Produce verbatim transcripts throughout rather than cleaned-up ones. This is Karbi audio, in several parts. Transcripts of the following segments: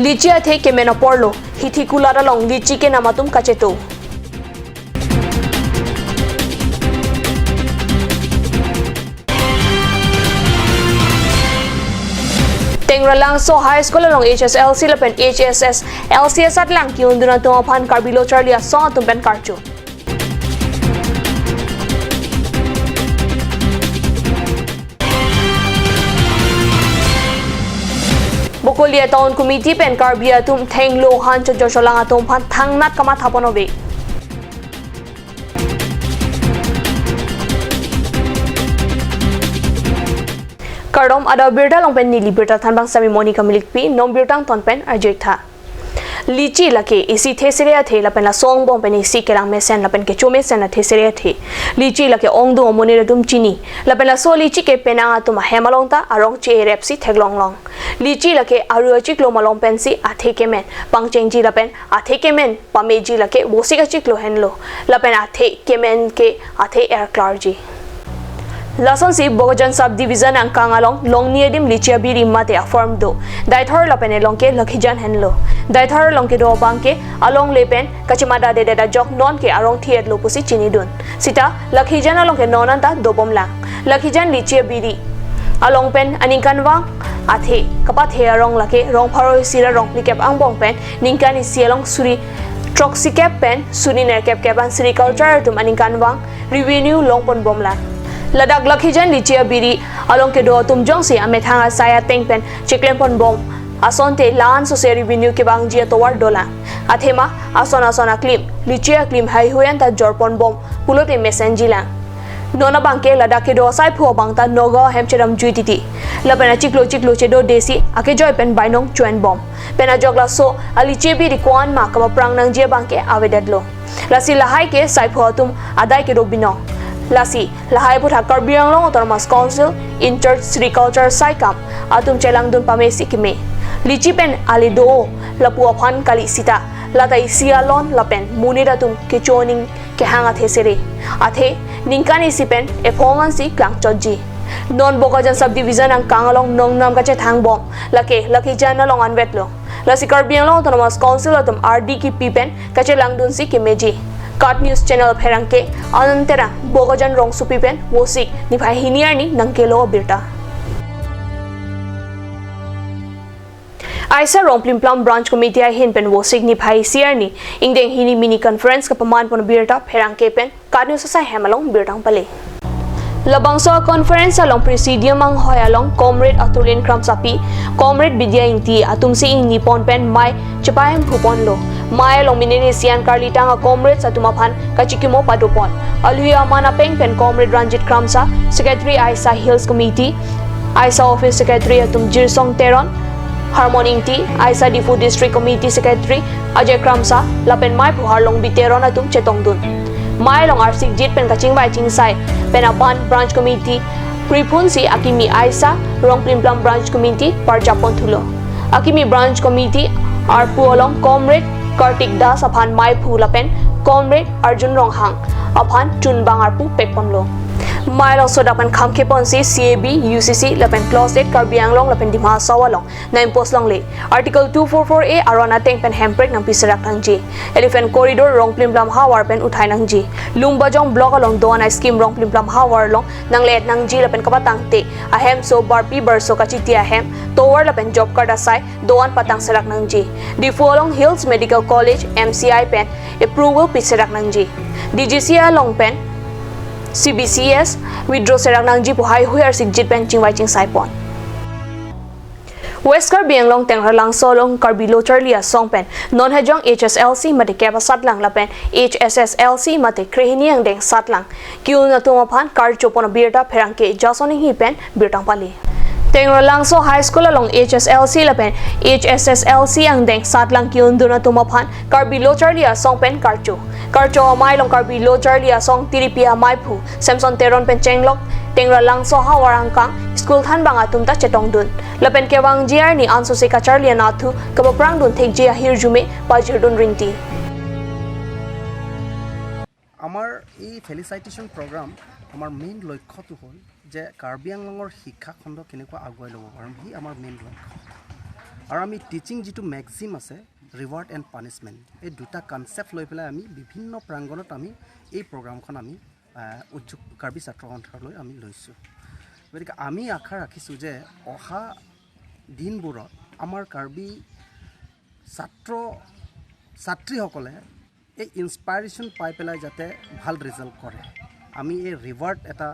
Litchi athe kemen aporlo, Hithi Kulat along litchi kenam atum kacheto. Tengralangso High School along H S L C lapen H S S L C asatlang ke-undun atum aphan Karbi Lo Charli Asong atum pen karcho. Bokolia Town Committee pen Karbi atum thenglo han chojor cholang atum aphan thangnat kamatha pon ave. Kardom, adap abirta along pen neli birta thanbang sami Monica Milikpi, non birta angton pen arjuik tha. Litchi lake isi the sere athe lapen laso angbong pen isi kelang mesen lapen kecho mesen athe sere athe. Litchi lake ongdung amonit atum chini. Lapen laso litchi ke penang atum ahem along ta arong che-erep si theklong long. Litchi lake aru achiklo malom pensi athe kemen pangchengji lapen athe kemen pameji lake vosik achiklo henlo. Lapen athe kemen ke athe erklarji. Lasonsi Bokajan Sub Division angkang along longni adim litchi abiri mate a-farm do. Deithor lapen elong ke Lakhijan henlo. Deithor along kedo abang ke alongle pen kachimada dedet ajok non ke arong thi-etlo pusi chinidun. Sita Lakhijan along ke non anta dobom lang. Lakhijan litchi abiri along pen aningkanvang athe kapathe arong lake rong pharo isi ra rong phlikep angbong pen ningkan isi along suri throksikep pen suri nerkep kep an sericulture atum aningkanvang revenue longponbom lang. Ladak Lakhijan litchi abiri along kedo atum jongsi amethang asai ateng pen cheklemponbom asonte la-an sose revenue kevangji atovar dolang. Athema ason ason aklim, litchi aklim haihui anta jorponbom pulote mesenji lang. Non abang ke ladak kedo asaiphu abang ta Nagaon ahem chedamjui titi. Lapen achiklo chiklo chedo desi akejoi pen bainong choenbom. Pen ajok laso alitchi abiri ko-an ma kapaprang nangji abang ke avedetlo. Lasi lahai ke saiphu atum adai kedo binong. Lasi lahai aphuthak Karbi Anglong Autonomous Council in charge sericulture saikam atum chelangdun pamesi keme. Litchi pen ale do lapu aphan kali sita lata isi alon lapen monit atum kecho aning kehang athe sere. Athe ningkan isi pen ephong ansi klangchotji. Non Bokajan Sub Division angkang along nongnam kachethangbom lake Lakhijan along anvetlo. Lasi Karbi Anglong Autonomous Council atum ardi kipi pen kachelangdunsi kemeji. KAT News Channel pherangke Anand Terang, Bokajan rongsopi pen vosik niphai hini arni nangkelo abirta. Aisa Rongplimplam Branch Committee ahin pen vosik niphai isi arni ingdeng hini mini conference kapamanpon abirta pherangke pen KAT News asai hem along birta pale. Labangso conference along presidium anghoi along Comrade Atulin Kramsapi, Comrade Bidya Ingti atumsi ingnipon pen mei chepahemphuponlo. Mei along miniri sian karlitang a-comrades atum aphan kachikimo padopon. Alui aman apeng pen Comrade Ranjit Kramsa, Secretary Aisa Hills Committee, Aisa Office Secretary atum Jirsong Teron, Harmon Ingti, Aisa Diphu District Committee Secretary Ajay Kramsa, lapen meiphu Harlongbi Teron atum chetongdun. Mei along arsikjit pen kachingvai chingsai pen aban Branch Committee priphunsi akimi Aisa Rongplimplam Branch Committee parjaponthulo. Akimi Branch Committee arpu along Comrade Kartik Das aphan meiphu lapen Comrade Arjun Ronghang aphan chunbang arpu pekponlo. Mei along sodak pen khamkheponsi C A B, U C C lapen Clause eight Karbi Anglong lapen Dima Hasao along neimpos longle. Article two four four A aron ateng pen hemprek nangpiserak nangji. Elephant Corridor Rongplimplam havar pen uthai nangji. Lumbajong Block along do-an a-scheme Rongplimplam havar along nanglet nangji lapen kapatangte ahemso barpi barso kachiti ahem tovar lapen job card asai do-an patangserak nangji. Diphu along Hills Medical College M C I pen approval piserak nangji. D G C along pen C B C S withdraw serak nangji pu haihui arsikjit pen chingvai chingsaipon. West Karbi Anglong Tengralangso along Karbi Lo Charli Asong pen non hejong H S L C mate kep asatlang lapen H S S L C mate krehini angdeng satlang ke-un atum aphan karchopon abirta pherangke Jason Inghi pen birta pale. Tengralangso High School along H S L C lapen H S S L C angdeng satlang ke-undun atum aphan Karbi Lo Charli Asong pen karcho. Karcho amei along Karbi Lo Charli Asong tiripi ameiphu Samson Teron pen chenglok Tengralangso havar angkang school thanbang atum ta chetongdun. Lapen kevangji arni ansose kacharli anatthu kapaprangdun thekji ahirjume pajirdun rinti. আমাৰ এই ফেলিচাইটেশ্যন প্ৰগ্ৰাম, আমাৰ মেইন লক্ষ্যটো হ'ল যে কাৰ্বি আংলঙৰ শিক্ষাখণ্ড কেনেকুৱা আগুৱাই ল'ব পাৰোঁ, সি আমাৰ মেইন লক্ষ্য। আৰু আমি টিচিং যিটো মেক্সিম আছে, ৰিৱাৰ্ড এণ্ড পানিচমেণ্ট, এই দুটা কনচেপ্ট লৈ পেলাই আমি বিভিন্ন প্ৰাংগণত আমি এই প্ৰগ্ৰামখন আমি আহ, উজ্জু কাৰ্বি ছাত্ৰ সন্থালৈ আমি লৈছোঁ। গতিকে আমি আশা ৰাখিছোঁ যে অহা দিনবোৰত আমাৰ কাৰ্বি ছাত্ৰ ছাত্ৰীসকলে এই ইনস্পাইৰেশ্যন পাই পেলাই যাতে ভাল ৰিজাল্ট কৰে। আমি এই ৰিৱাৰ্ড এটা,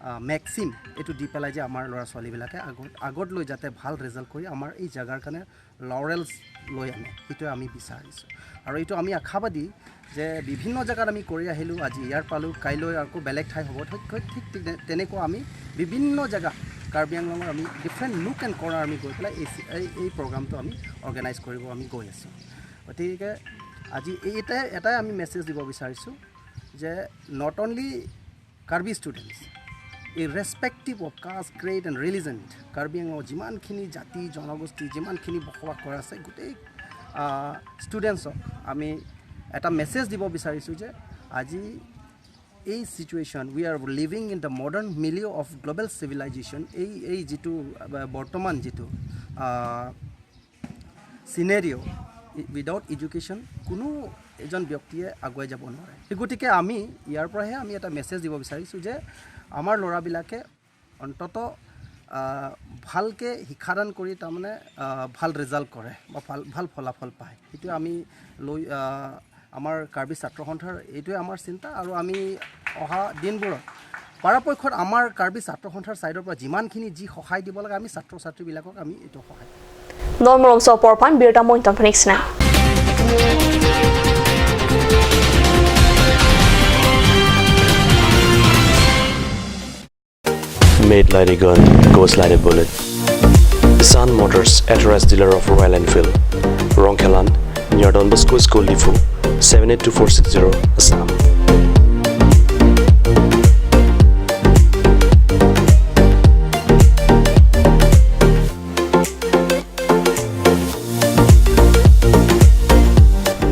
আহ, মেক্সিম এইটো দি পেলাই যে আমাৰ ল'ৰা ছোৱালীবিলাকে আগত আগত লৈ যাতে ভাল ৰিজাল্ট কৰি আমাৰ এই জেগাৰ কাৰণে লৰেলছ লৈ আনে, সেইটোৱে আমি বিচাৰিছোঁ। আৰু এইটো আমি আশাবাদী যে বিভিন্ন জেগাত আমি কৰি আহিলোঁ, আজি ইয়াৰ পালোঁ, কাইলৈ আকৌ বেলেগ ঠাই হ'ব। ঠিক, ঠিক, ঠিক তেনে-, তেনেকুৱা আমি বিভিন্ন জেগা কাৰ্বি আংলঙৰ আমি ডিফাৰেণ্ট নুক এণ্ড কৰ্ণাৰ আমি গৈ পেলাই এই চি-, এই, এই প্ৰগ্ৰামটো আমি অৰ্গেনাইজ কৰিব আমি গৈ আছোঁ। গতিকে আজি এই এটাই, এটাই আমি মেছেজ দিব বিচাৰিছোঁ যে not only Karbi students, irrespective of caste, creed and religion, Karbi আংলঙৰ যিমানখিনি জাতি জনগোষ্ঠী, যিমানখিনি বসবাস কৰা আছে, গোটেই ষ্টুডেণ্টছক আমি এটা মেছেজ দিব বিচাৰিছোঁ যে আজি এই situation, we are living in the modern milieu of global civilization, এই এই যিটো আহ, বৰ্তমান যিটো আহ, চিনেৰিঅ, উইডাউট এডুকেশ্যন কোনো এজন ব্যক্তিয়ে আগুৱাই যাব নোৱাৰে। সেই গতিকে আমি ইয়াৰ পৰাহে আমি এটা মেছেজ দিব বিচাৰিছোঁ যে আমাৰ ল'ৰাবিলাকে অন্ততঃ আহ, ভালকে শিক্ষাদান কৰি তাৰমানে আহ, ভাল ৰিজাল্ট কৰে বা ভাল ভাল ফলাফল পায়, সেইটো আমি লৈ আহ, আমাৰ কাৰ্বি ছাত্ৰ সন্থাৰ এইটোৱে আমাৰ চিন্তা। আৰু আমি অহা দিনবোৰত পৰাপক্ষত আমাৰ কাৰ্বি ছাত্ৰ সন্থাৰ ছাইডৰ পৰা যিমানখিনি যি সহায় দিব লাগে আমি ছাত্ৰ ছাত্ৰীবিলাকক আমি এইটো সহায় কৰিম। Non malom so apor aphan birta mo ington phanik sina. Made like a gun, goes like a bullet. Sun Motors, authorized dealer of Royal Enfield. Rongkhelan, near Don Bosco School, Diphu, seven eight two four six zero, Assam.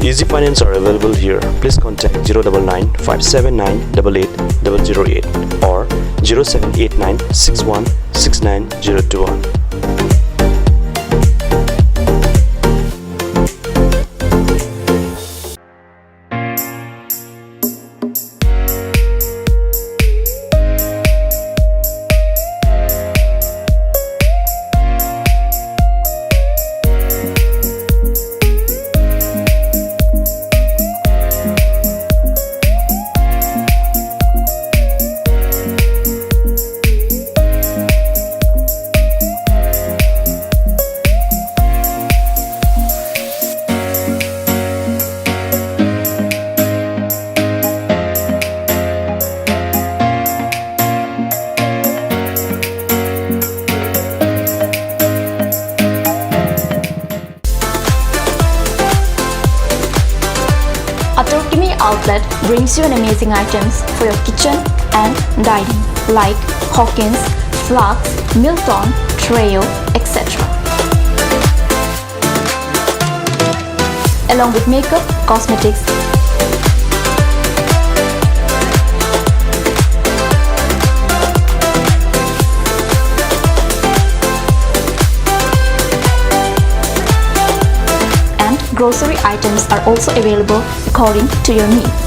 Easy finance are available here. Please contact zero double nine five seven nine double eight double zero eight or zero seven eight nine six one six nine zero two one. Atorkimi Outlet brings you an amazing items for your kitchen and dining, like Hawkins, Flask, Milton, Treo, et cetera, along with makeup, cosmetics, and grocery items are also available according to your needs.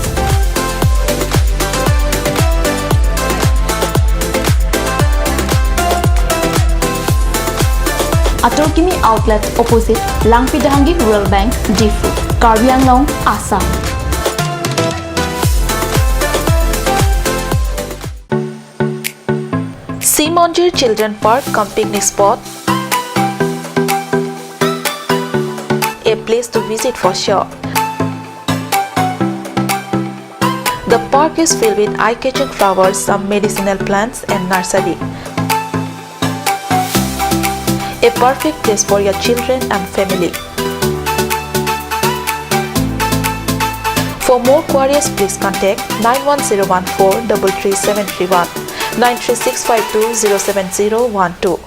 Atorkimi Outlet, opposite Langpi Dehangi Rural Bank, Diphu, Karbi Anglong, Assam. Simonjir Children Park cum picnic spot, a place to visit for sure. The park is filled with eye-catching flowers, some medicinal plants and nursery. A perfect place for your children and family. For more queries, please contact nine one zero one four double three seven three one, nine three six five two zero seven zero one two.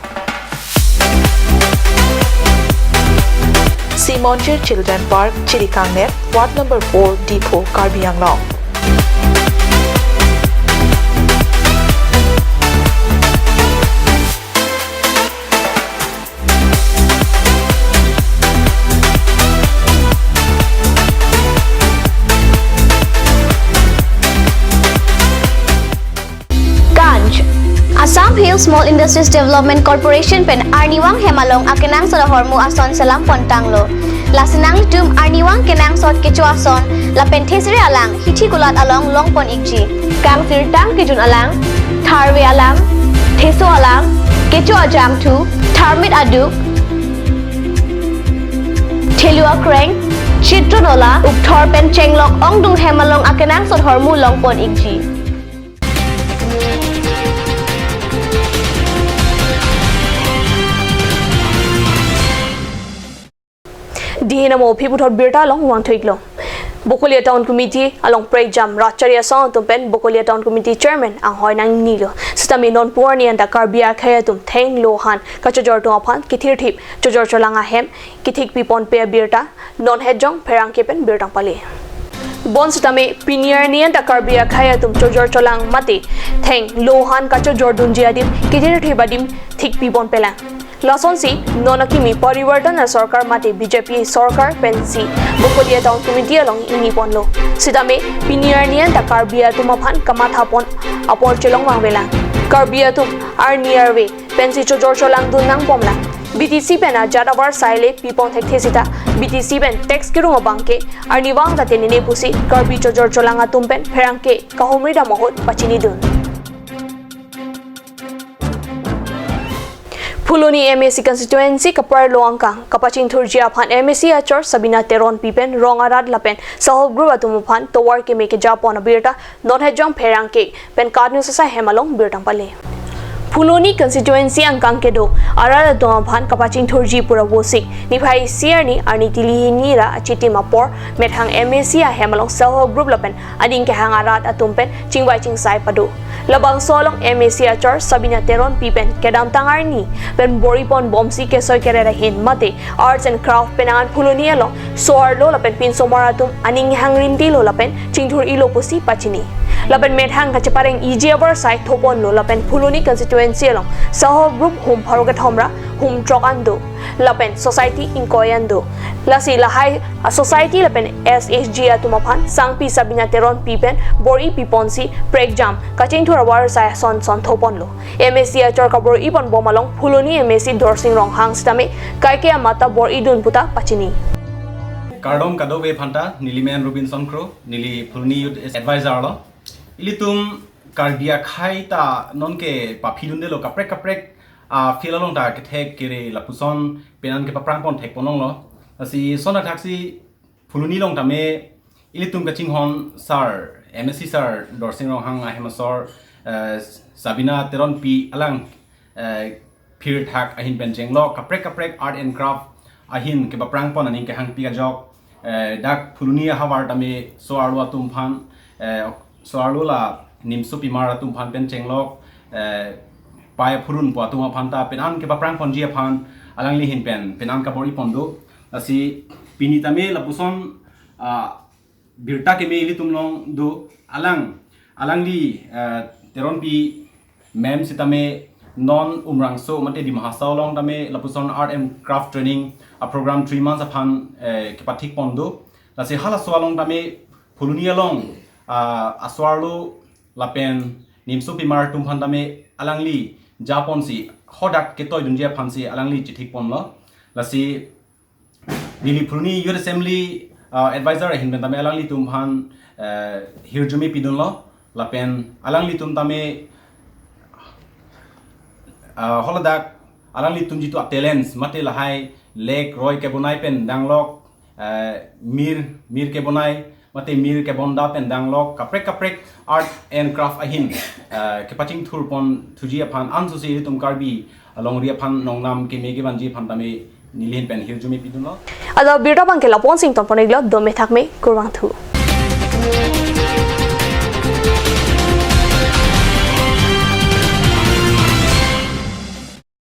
Simonjir Children Park, Chirikangner, Ward number four, Diphu, Karbi Anglong. Hill Small Industries Development Corporation pen arnivang hem along akenangsot ahormu ason selam pon tanglo. Lasi nanglitum arnivang kenangsot kecho ason lapen thesere alang hithi kulat along long pon ikji. Kangsirtang kejun alang, tharve alang, theso alang, kecho ajangthu, tharmit aduk, thelu akreng, chitron ola, ukthor pen chenglok ongdung hem along akenangsot ahormu long pon ikji. Dihin amo aphi puthot birta along vangthu iklo. Bokolia Town Committee along prekjam rat chari asong atum pen Bokolia Town Committee Chairman anghoi nangnilo. Sitame non pu arni anta Karbi akhei atum theng lo han kachojor atum aphan kethirthip chojor cholang ahem kethik pipon pe abirta non hejong pherangke pen birta pale. Bonsitame pini arni anta Karbi akhei atum chojor cholang mate theng lo han kachojor dunji adim kethirthip adim thik pipon pelang. Lasonsi non akimi Parivartan Sorkar mate B J P Sorkar pensi Bokolia Town Committee along ingni ponlo. Sitame pini arni anta Karbi atum aphan kamatha pon apor chelong vangvelang. Karbi atum arni arve pensi chojor cholang dun nangpomlang. B T C pen ajat avarsai le pipon thekthe sita B T C pen tax kerung abangke arnivang ta tenine pusi Karbi chojor cholang atum pen pherangke kahumri dam ahut pachinidun. Phuloni M A C constituency kaparlo angkang kapachingthurji aphan M A C achor Sabina Teronpi pen rong arat lapen self help group atum aphan tovar keme kejapon abirta non hejong pherangke pen KAT News asai hem along birta pale. Phuloni constituency angkang kedo arat atum aphan kapachingthurji pura vosik niphai isi arni arni tili hini ra achitim apor methang M A C ahem along self help group lapen aning kehang arat atum pen chingvai chingsai pado. Labangso along M A C achor Sabina Teronpi pen kedamtang arni pen bor-i pon bomsi kesoi keret ahin mate arts and craft pen angan Phuloni along so-arlo lapen pinsomar atum aning hang rinti lo lapen chingthur-ilo pusi pachini. Lapen methang kachepareng iji avarsai thopon lo lapen Phuloni constituency along self help group hum pharo kethom ra hum throk an do lapen society ingkoi an do. Lasi lahai a society lapen S H G atum aphan sangpi Sabina Teronpi pen bor-i piponsi prekjam kachingthur avarsai ason son thopon lo. M A C achor kabor-i pon bom along Phuloni M A C Dorsing Ronghang sitame kaike amat ta bor-i dun puta pachini. Kardom kadokave aphanta, neli men Robinson Kro, neli Phuloni Youth Advisor lo. Ilitum Karbi akhei ta nonke paphidunde lo kaprek kaprek, ah, field along ta kethek kere lapuson penan kepaphrang pon thek ponong lo. Lasi son athaksi Phuloni along tame ilitum kachinghon sir, M A C sir Dorsing Ronghang ahem asor, eh, Sabina Teronpi alang, eh, phirthak ahin pen chenglok kaprek kaprek art and craft ahin kepaphrang pon aning kehangpi ajok, eh, dak Phuloni ahavar tame so-arlo atum aphan, eh, so-arlo la nimsopimar atum aphan pen chenglok, eh, pai aphurun pu atum aphan ta penan kepaphrang ponji aphan alangli ahin pen penan kabor-i pon do. Lasi pini tame lapuson, ah, birta keme ilitum along do alang, alangli, eh, Teronpi ma'am sitame non Umrangso mate Dima Hasao along tame lapuson art and craft training a program three months aphan, eh, kepathik pon do. Lasi halaso along tame Phuloni along, ah, aso-arlo lapen nimsopimar atum aphan tame alangli japonsi hadak ketoi dunji aphansi alangli chithik ponlo. Lasi neli Phuloni Youth Assembly, ah, Advisor ahin pen tame alanglitum aphan, eh, hirjume pidunlo lapen alanglitum tame, ah, haladak alanglitum jitu a talents mate lahai lake roi kebonai pen danglok, eh, mir, mir kebonai mate mir kebonda pen danglok kaprek kaprek art and craft ahin, eh, kepachingthur pon thuji aphan ansosi ilitum Karbi alongri aphan nongnam keme kevanji aphan tame neli ahin pen hirjume pidunlo. Ado birta abangke lapu-an sington pon iklo, dome thakme, kurvangthu.